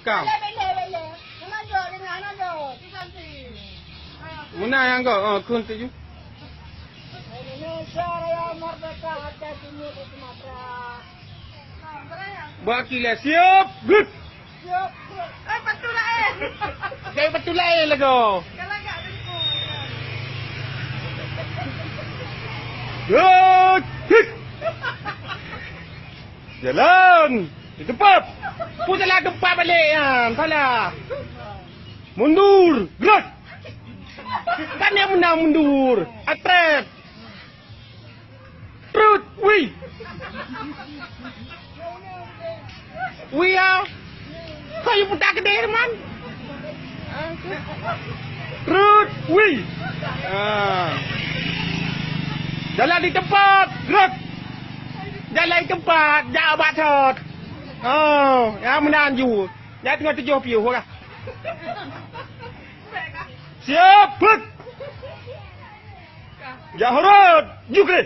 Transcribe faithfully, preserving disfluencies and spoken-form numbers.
Kau. Meunan nyang go, oh, kheun tuju. Indonesia Raya Merdeka, Aceh Timur di Sumatera. Bak kilée siap, gut. Siap, gut. Eh, betul lah, eh. Jadi betul lah, eh, lagu. Kalau tak, dengku. Gut. Hit. Jalan. Di tempat. Pun jalan tempat balik, ya. Salah. Mundur. Gerak. Kan dia menang mundur. Atret. Trut. Wih. Wih, ya. Kau yang putar kedai, teman. Trut. Wih. Ah. Jalan di tempat. Gerak. Jalan di tempat. Jak bak thot. Oh, ya menang ju. Nyan teungoh tujoh piôh orang. Siap, put. Jak horot, ju keuh.